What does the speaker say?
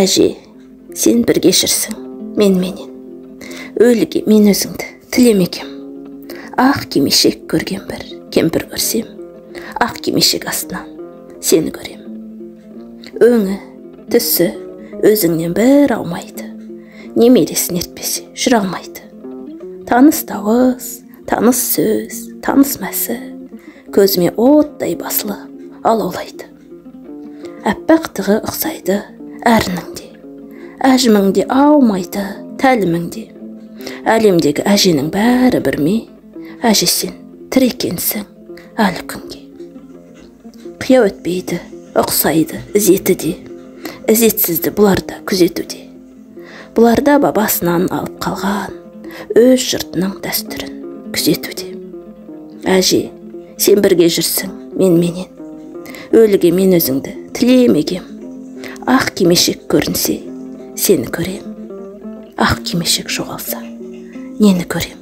Әже, сен бірге жүрсің менменен. Өліге мен өзіңді тілемекем. Ақ кимешек көрген бір кемпір көрсем, ақ кимешек астынан сені көрем. Өңі, түсі өзіңнен бір аумайды. Немересін ертпесе жүре алмайды. Таныс дауыс, таныс сөз, таныс мәсі көзіме оттай басылып алаулайды. Аппақтығы ұқсайды әрінің де, әжімің де аумайды тәлімің де. Әлемдегі әженің бәрі бір ме? Әже, сен тірі екенсің әлі күнге. Қия өтпейді, ұқсайды ізеті де, ізетсізді бұлар да күзетуде. Бұлар да бабасынан алып қалған өз жұртының дәстүрін күзетуде. Әже, сен бірге жүрсің менменен. Өліге мен өзіңді тілемегем. Ақ кимешек көрінсе, сені көрем. Ақ кимешек жоғалса, нені көрем?